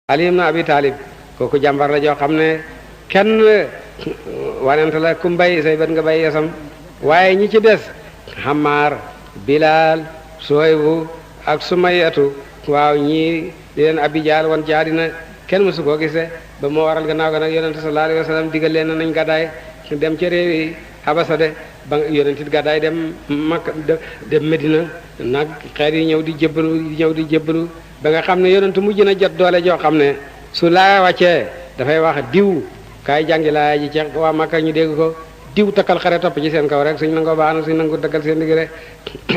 Ali ibn Abi Talib kooku jàmbar la joo xam ne kenn wanante la kum bay say bët nga bay yesam waaye ñi ci des Ammar Bilal Suhaybu ak Sumayatu waaw ñii di leen Abi Jahl wan ci àddina kenn mësu koo gisee ba moo waral gannaaw ga nag yonente sallallahu alayhi wa sallam digal leen nañ gàddaay dem ca réew yi Habasa de ba yonent it gàddaay dem Makka dem Medina nag xeet yi ñëw di jébbalu ba nga xam ne yonent mujj na jot doole joo xam ne su laaya wàccee dafay wax diw kaay jàngi laaya ji ci waa Makka ñu dégg ko diw takkal xare topp ci seen kaw rek suñ nangoo baax na suñ nangu daggal seen digg rek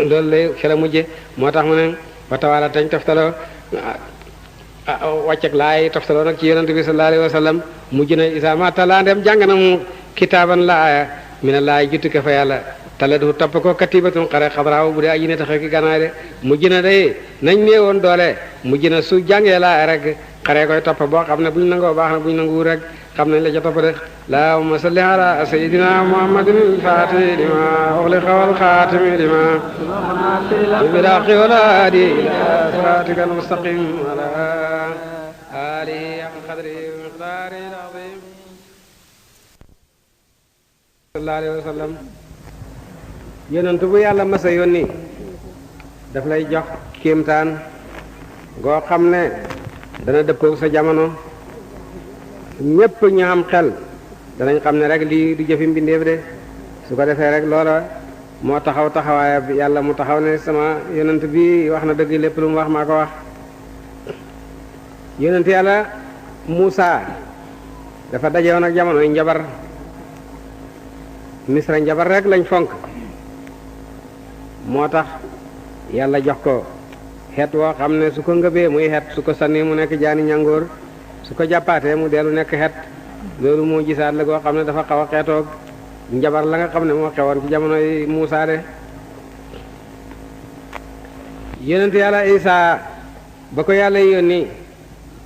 loolu lay xela mujje moo tax mu ne ba tawaala tañ toftaloo wàcceg laay toftaloo nag ci yonent bi sallallahu alayhi wa sallam mujj na isa ma talaa dem jàng na mu kitaaban laaya mina laay juttuke fa yàlla tala du topp ko katibatun xare xadraaw bu dee aji ne taxe ki ganaay de mujj na day nañ néewoon doole mujj na su jàngee laaya rek xare koy topp boo xam ne buñ nangoo baax na buñ nanguwul rek xam nañ la ca topp de allahumma salli ala sayyidina muhammadin al-fatih lima ughliqa wal khatimi lima bilhaqi wal hadi ila siratika al-mustaqim ala alihi haqqa qadrihi wa miqdarihi al-azim sallallahu alayhi wa sallam yonent bu yàlla masa yónni daf lay jox kéemtaan goo xam ne dana dëppoo sa jamono ñépp ñu am xel danañ xam ne rek lii du jëfi mbindeef de su ko defee rek loola moo taxaw taxawaaya bi yàlla mu taxaw ne sama yonent bi wax na dëgg lépp lu mu wax maa ko wax yonent yàlla Muusa dafa dajewoon ak jamono njabar misra njabar rek lañ fonk moo tax yàlla jox ko xeet woo xam ne su ko ngëbee muy xeet su ko sànni mu nekk jaani ñàngoor su ko jàppaatee mu dellu nekk xeet loolu moo gisaat la goo xam ne dafa xaw a xeetoog njabar la nga xam ne moo xewoon ci jamonoy Muusa de yonent yàlla Isaa ba ko yàlla yónni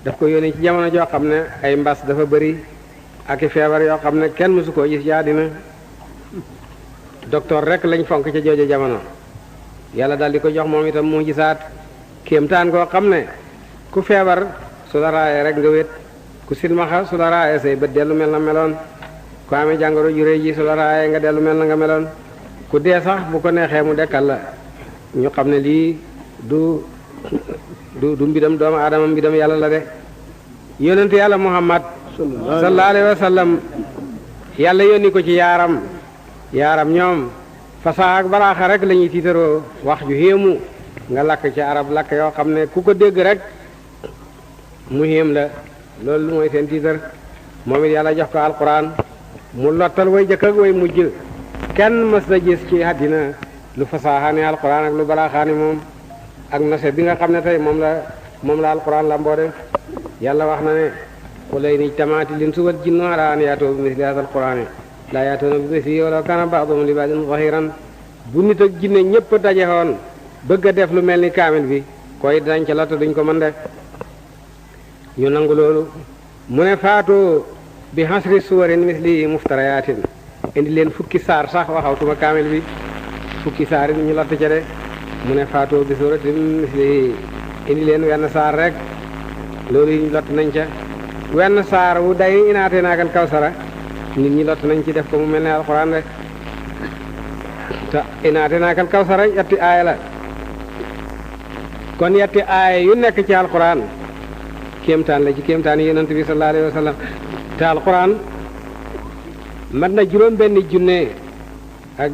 daf ko yónni ci jamono joo xam ne ay mbas dafa bëri ak i feebar yoo xam ne kenn mësu koo gis ci àddina docteur rek lañ fonk ca jooju jamono yàlla daal di ko jox moom itam mu gisaat kéemtaan koo xam ne ku feebar su la raayee rek nga wét ku silmaxa su la raayee say bët dellu mel na meloon ku amee jàngoro ju réy ji su la raayee nga dellu mel na nga meloon ku dee sax bu ko neexee mu dekkal la ñu xam ne lii du mbidam doomu aadama mbidam yàlla la de yonent yàlla Muhammad sallallahu alayhi wa sallam yàlla yónni ko ci yaaram ñoom fasaa ak balaaxa rek la ñuy tiitaroo wax ju héemu nga lakk ci arab lakk yoo xam ne ku ko dégg rek mu héem la loolu mooy seen tiitar moom it yàlla jox ko alquran mu lottal way jëkk ak way mujj kenn mës na gis ci àddina lu fasaaxaani alquran ak lu balaaxaani moom ak nose bi nga xam ne tey moom la alquran la mboo def yàlla wax na ne xulay ni tamaati lin su wal jinnu ala an yaatoo bi misli hada alquran laa yaatoona bi misli walaw kaana ba'duhum li ba'din zahiran bu nit ak jinne ñépp dajewoon bëgg a def lu mel ni kaamil bi koy dañ ca lott duñ ko mën def ñu nangu loolu mu ne faatu bi hasri suwarin misli muftarayaatin indi leen fukki saar sax waxawtuma kaamil bi fukki saar yi ñu lott ca de mu ne faatu bi suratin misli indi leen wenn saar rek loolu yi ñu lott nañ ca wenn saar wu day inaatee naakal kawsara nit ñi lott nañ ci def ko mu mel ne alxuraan rek te inaate naakal kawsara yetti aaya la kon yetti aaya yu nekk ci alxuraan kéemtaan la ci kéemtaan yi yonent bi sallallahu alayhi wa sallam te alxuraan mat na juróom benn junne ak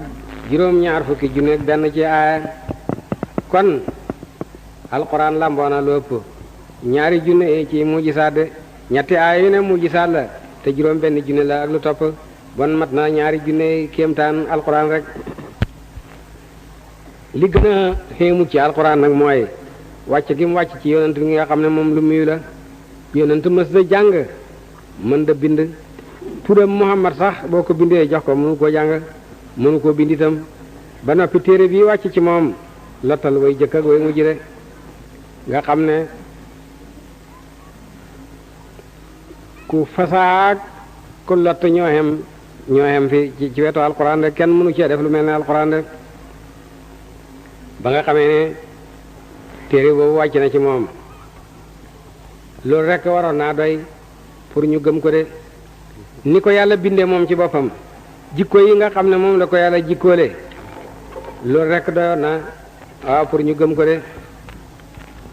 juróom ñaar fukki junne ak benn ci aaya kon alxuraan lamboona lu ëpp ñaari junne yi ci mujjisaat de ñetti aaya yu ne mujjisaat la te juróom benn junne la ak lu topp bon mat na ñaari junne kéemtaan alxuraan rek li gën a xéemu ci alxuraan nag mooy wàcc gi mu wàcc ci yonent gi nga xam ne moom lu muyu la yonent mës da jàng mën da bind turam Muhammad sax boo ko bindee jox ko mënu koo jàng mënu koo bind itam ba noppi téere bii wàcc ci moom lottal way jëkk ak way mujj de nga xam ne ku fasaak ku lott ñoo xem fi ci wetu alxuraan de kenn mënu cee def lu mel ne alxuraan de ba nga xamee ne téere boobu wàcc na ci moom loolu rek waroon naa doy pour ñu gëm ko de ni ko yàlla bindee moom ci boppam jikko yi nga xam ne moom la ko yàlla jikkoole loolu rek doyoon na waaw pour ñu gëm ko de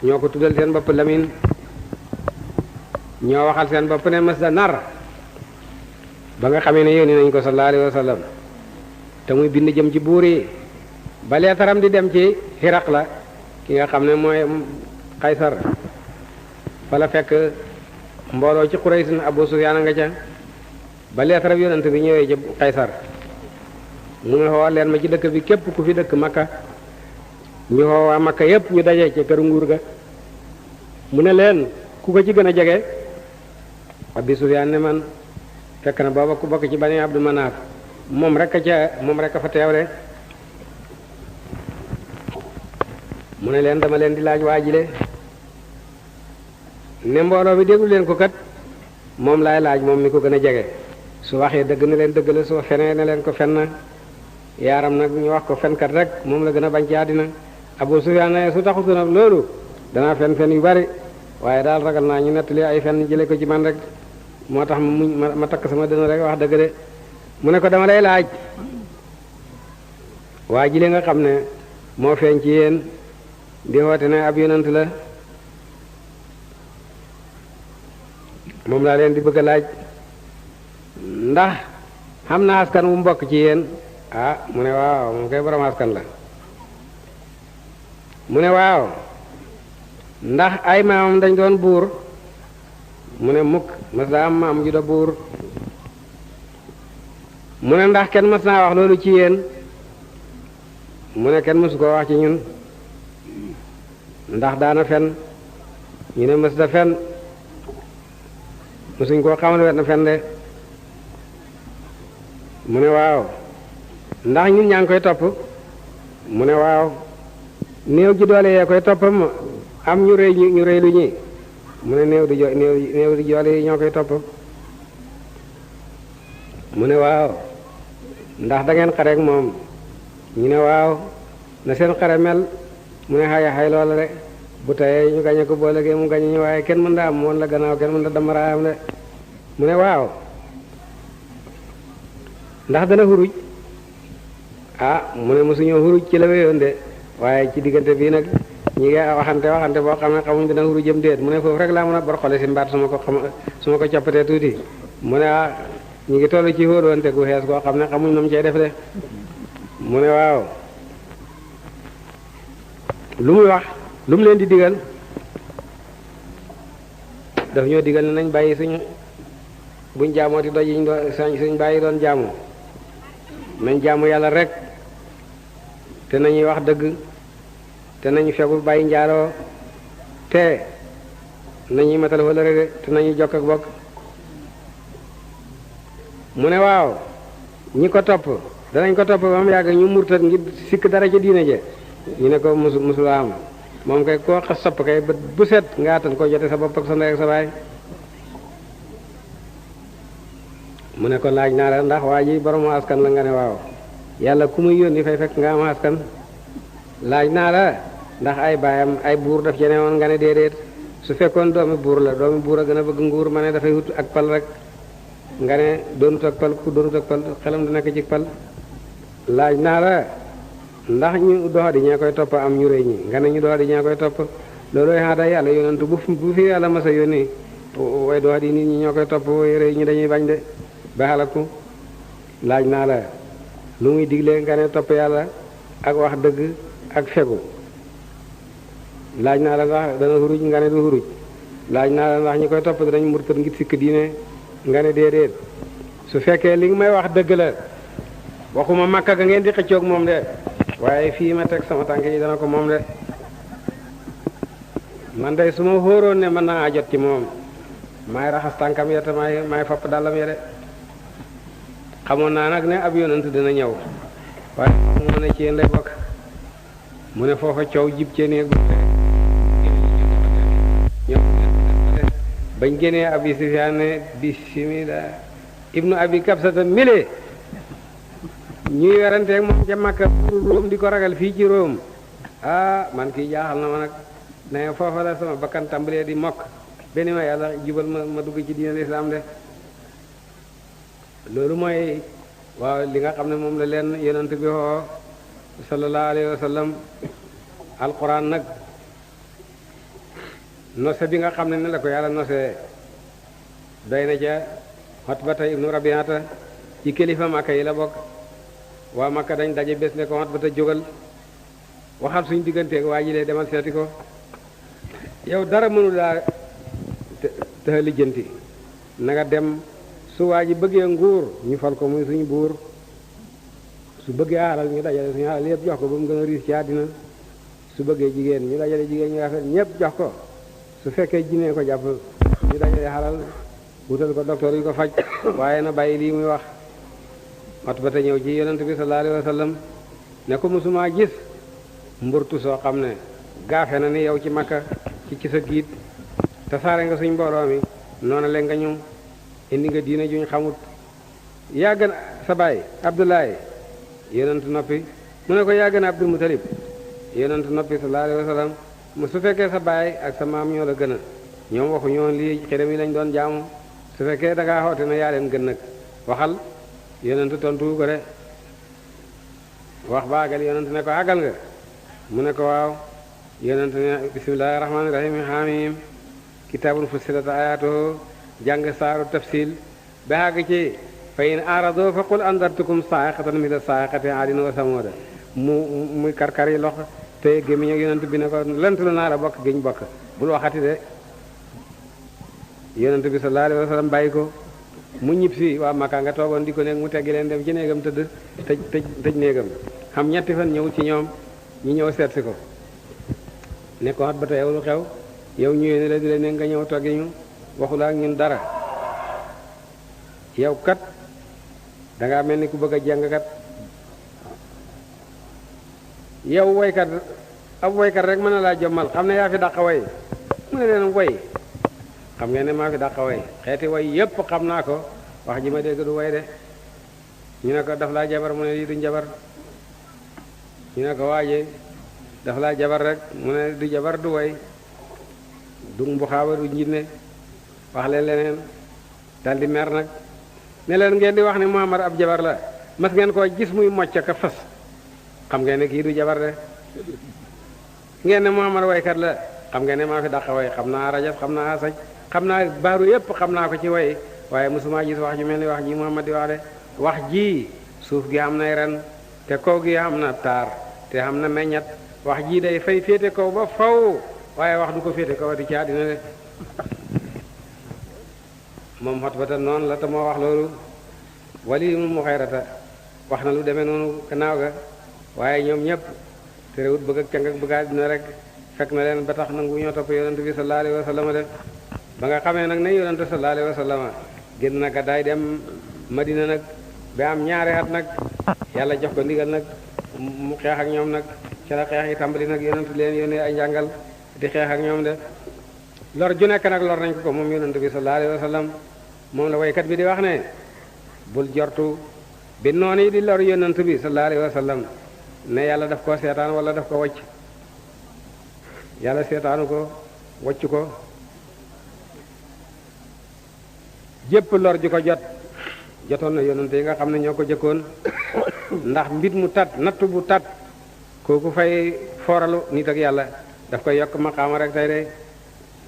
ñoo ko tuddal seen bopp Lamin ñoo waxal seen bopp ne mës da nar ba nga xamee ne yónni nañ ko sallallahu alayhi wa sallam te muy bind jëm ci buur yi ba leetaram di dem ci Hiraqla ki nga xam ne mooy Kaysar fa la fekk mbooloo ci Quraysh Abu Sufyaan nga ca ba leetaram yonent bi ñëwee ci Kaysar mu ne xoo leen ma ci dëkk bi képp ku fi dëkk Makka ñu xoo waa Makka yépp ñu daje ci këru nguur ga mu ne leen ku ko ci gën a jege Abi Sufyaan ne man fekk na booba ku bokk ci Bani Abdu Manaaf moom rek a fa teewle mu ne leen dama leen di laaj waajile ne mbooloo mi déglu leen ko kat moom laay laaj moom mi ko gën a jege su waxee dëgg na leen dëgg la su fenee ne leen ko fen na yaaram nag ñu wax ko fenkat rek moom la gën a bañ ci àddina Abu Sufyaan ne su taxutu nag loolu danaa fen yu bari waaye daal ragal naa ñu nettali ay fen jële ko ci man rek moo tax ma takk sama dëna rek wax dëgg de mu ne ko dama lay laaj waa ji nga xam ne moo feeñ ci yéen di woote ne ab yonent la moom laa leen di bëgg a laaj ndax xam na askan wu mbokk ci yéen mu ne waaw moom koy borom askan la mu ne waaw ndax ay maamam dañ doon buur mu ne mukk mas daa am maam ju da buur mu ne ndax kenn mas naa wax loolu ci yéen mu ne kenn mësu koo wax ci ñun ndax daana fen ñu ne mës da fen mësuñ koo xamal wet na fen de mu ne waaw ndax ñun ñaa ngi koy topp mu ne waaw néew ji doole yee koy toppam am ñu rëy lu ñi mu ne néew di joole yi ñoo koy topp mu ne waaw ndax da ngeen xareek moom ñu ne waaw na seen xare mel mu ne xay loola de bu tayee ñu gañe ko boo léegi mu gañe ñu waaye kenn mën da am woon la gannaaw kenn mën da damaraayam de mu ne waaw ndax dana xuruj mu ne mosuñoo xuruj ci la wéyoon de waaye ci diggante bii nag ñi ngi waxante boo xam ne xamuñ dana xuruj jëm déet mu ne foofu rek laa mën a bor xole si mbaat su ma ko coppatee tuuti mu ne ñi ngi toll ci xóolwante gu xees koo xam ne xamuñ nu mu cey def de mu ne waaw lu muy wax lu mu leen di digal daf ñoo digal ne nañ bàyyi buñ jaamooti doj yiñ doon suñ bàyyi doon jaamu nañ jaamu yàlla rek te nañuy wax dëgg te nañu fegu bàyyi njaaloo te nañuy matal wëllëre de te nañuy jokk ak bokk mu ne waaw ñi ko topp danañ ko topp ba mu yàgg ñu murtat ngir sikk dara ca diine je ñu ne ko musula am moom kay koo xas sopp kay bët bu set nga attan ko jote sa bopp ak sa ndey ak sa baay mu ne ko laaj naa la ndax waa ji borom askan la nga ne waaw yàlla ku muy yónni fay fekk nga am askan laaj naa la ndax ay baayam ay buur daf jene woon nga ne déedéet su fekkoon doomi buur la doomi buur a gën a bëgg nguur ma ne dafay wut ak pal rek nga ne doonut ak pal ku doonut ak pal xelam di nekk ci pal laaj naa la ndax ñu doxadi ñee koy topp am ñu rëy ñi nga ne ñu doxadi ñee koy topp loolooy xaada yàlla yonentu bu fi yàlla masa yónni way doxadi nit ñi ñoo koy topp way rëy ñi dañuy bañ de ba xalaku laaj naa la lu muy digle nga ne topp yàlla ak wax dëgg ak fegu laaj naa la ndax dana xuruj nga ne du xuruj laaj naa la ndax ñi koy topp danañ murtat ngir sikk diine nga ne déedéet su fekkee li nga may wax dëgg la waxuma Makka ga ngeen di xëccoog moom de waaye fii ma teg sama tànk yi dana ko moom de man day su ma xóoroon ne mën naa jot ci moom maay raxas tànkam ya te maay fopp dàllam ya de xamoon naa nag ne ab yonent dina ñëw waaye mu ne ci yéen lay bokk mu ne foofa coow jib cee néeg bañ génnee Abi Sufyaan ne bismillah ibnu abi kabsata mile ñuy weranteeg moom ca Makka Róom di ko ragal fii ci Róom man kii jaaxal na ma nag ne foofa la sama bakkan tàmbalee di mokk benn ma yàlla jubal ma dugg ci diine lislaam de loolu mooy waaw li nga xam ne moom la leen yonent bi xoo sallallahu alayhi wa sallam alquran nag nose bi nga xam ne la ko yàlla nose doy na ca Utbata ibnu Rabiata ci kilifa Makka yi la bokk waa Makka dañ daje bés ne ko Utbata jógal waxal suñ digganteeg waa ji lee demal seeti ko yow dara mënu laa te lijjanti na nga dem su waa ji bëggee nguur ñu fal ko muy suñu buur su bëggee alal ñu dajale suñu alal yëpp jox ko ba mu gën a riis ci àddina su bëggee jigéen ñu dajale jigéen ñu rafet ñëpp jox ko su fekkee jinne ko jàpp ñu dajale xalal wutal ko docteur yi ko faj waaye na bàyyi lii muy wax Utbata ñëw ci yonent bi sallallahu alayhi wa sallam ne ko musuma gis mburtu soo xam ne gaafe na ni yow ci Makka ci sa giit tasaare nga suñ mbooloo mi noonu la nga ñu indi nga diina juñ xamut yaa gën sa baay Abdoulaye yonent noppi mu ne ko yaa gën Abdul Mutalib yonent noppi sallallahu alayhi wa sallam mu su fekkee sa baay ak sa maam ñoo la gën a ñoom waxu ñoon lii xërëm yi lañ doon jaamu su fekkee da ngaa xoote na yaa leen gën nag waxal yonent tontu ko de wax baagal yonent ne ko àggal nga mu ne ko waaw yonent ne bismillahir rahmanir rahim hamim kitabun fussilat ayatuhu jàng saaru tafsil ba àgg ci fa in arado fa qul andartukum sa'iqatan mithla sa'iqati aadin wa samuda muy karkar yi lox te gémmiñ ak yonent bi ne ko lent lu naa la bokk géñ bokk bul waxati de yonent bi sallallahu alayhi wa sallam bàyyi ko mu ñib si waa Makka nga toogoon di ko nekk mu teggi leen dem ci néegam tëdd tëj néegam xam ñetti fan ñëw ci ñoom ñu ñëw seet si ko ne ko Utbata yow lu xew yow ñëwee ne la di la ne nga ñëw toggi ñu waxula ak ñun dara yow kat dangaa mel ni ku bëgg a jàng kat yow woykat ab woykat rek mën na laa jommal xam ne yaa fi dàq way mu ne leen way xam ngeen ne maa fi dàq way xeeti way yépp xam naa ko wax ji ma dégg du way de ñu ne ko daf laa jabar mu ne lii du jabar ñu ne ko waaje daf laa jabar rek mu ne du jabar du way du mbuxaaba du njinne wax leen leneen daldi mer nag ne leen ngeen di wax ne Muhammad ab jabar la mas ngeen koo gis muy mocc ka fas xam ngeen ne kii du jabar de ngeen ne Muhammad waykat la xam ngeen ne maa fi dàq way xam naa rajab xam naa asaj xam naa baaru yépp xam naa ko ci way waaye mosuma gis wax ju mel ni wax ji Muhammad di wax de wax ji suuf gi am nay ren te kaw gi am na taar te am na meññat wax ji day fay féete kaw ba faw waaye wax du ko féete kaw di ci àddina de moom Utbata noonu la te moo wax loolu Waliid ibn Mughirata wax na lu demee noonu gannaaw ga waaye ñoom ñëpp te réwut bëgg ak càng ak bëgg àddina rek fekk na leen ba tax nangu ñoo topp yonent bi sallallahu alayhi wa sallam de ba nga xamee nag ne yonent sallallahu alayhi wa sallam génn na gàddaay dem Madina nag ba am ñaari at nag yàlla jox ko ndigal nag mu xeex ak ñoom nag ca la xeex yi tàmbali nag yonent leen yónnee ay njàngal di xeex ak ñoom de lor ju nekk nag lor nañ ko moom yonent bi sallallahu alayhi wa sallam moom la waykat bi di wax ne bul jortu bi noonu yi di lor yonent bi sallallahu alayhi wa sallam ne yàlla daf ko seetaan wala daf ko wacc yàlla seetaanu ko wacc ko jépp lor ju ko jotoon na yonent yi nga xam ne ñoo ko jëkkoon ndax mbit mu tat natt bu tat kooku fay fooralu nit ak yàlla daf koy yokk maqaama rek tey de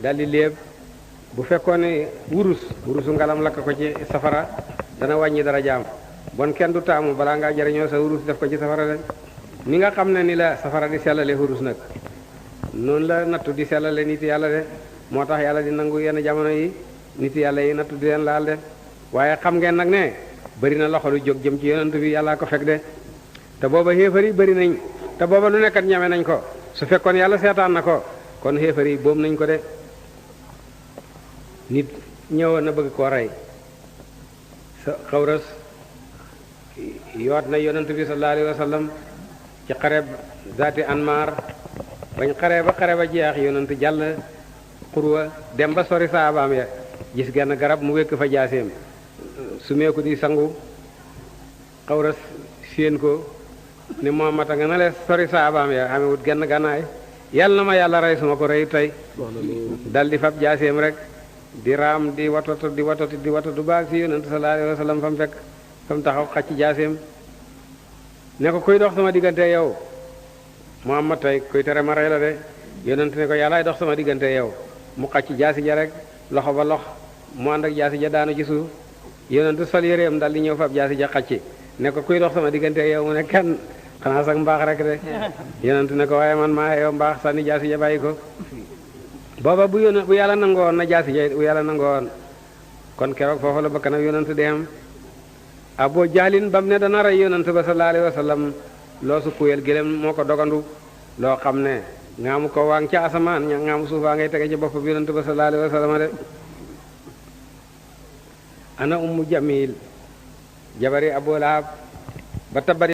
daldi léeb bu fekkoon ne wurusu ngalam lakk ko ci safara dana wàññi dara jaam bon kenn du taamu balaa ngaa jariñoo sa wurus def ko ci safara de ni nga xam ne ni la safara di sellale wurus nag noonu la nattu di sellale nit yàlla de moo tax yàlla di nangu yenn jamono yi nit yàlla yi nattu di leen laal de waaye xam ngeen nag ne bari na loxo lu jóg jëm ci yonent bi yàllaa ko fekk de te booba xéefar yi bari nañ te booba lu nekkat ñame nañ ko su fekkoon yàlla seetaan na ko kon xéefar yi boom nañ ko de nit ñëwoon na bëgg koo rey sa xawras yoot na yonent bi sallallahu alayhi wa sallam ci xareb zaati anmar bañ xare ba jeex yonent jàll xurwa dem ba sori saabaam ya gis genn garab mu wékk fa jaaseem su meeku di sangu xawras séen ko ni Muhammad a nga na le sori saabaam ya xamewut genn gànnaay yàlla na ma yàlla rey su ma ko reyu tey dal di fab jaaseem rek di raam di watatu baag si yonent sallallahu alayhi wa sallam fa mu fekk fa mu taxaw xacc jaaseem ne ko kuy dox sama diggante yow Muhammad tey kuy tere ma rey la de yonent ne ko yàllaay dox sama diggante yow mu xacc jaasi ja rek loxo ba lox mu ànd ak jaasi ja daanu ci suuf yonent sol yéreem dal di ñëw fab jaasi ja xacc ne ko kuy dox sama diggante yow mu ne kenn xanaa sax mbaax rek de yonent ne ko waaye man maa yow mbaax sànni jaasi ja bàyyi ko booba bu yàlla nangoon na jaasi ja bu yàlla nangoon kon keroog foofu la bakkanam yonent di am Abu Jahlin bam ne dana rey yonent ba sallallahu alayhi wa sallam loo su kuyel gëlëm moo ko dogandu loo xam ne ngaamu ko waa ngi ca asamaan ngaamu suufaa ngay tege ci bopp bi yonent ba sallallahu alayhi wa sallam de ana ummu jamil jabari Abu Lahab ba tabari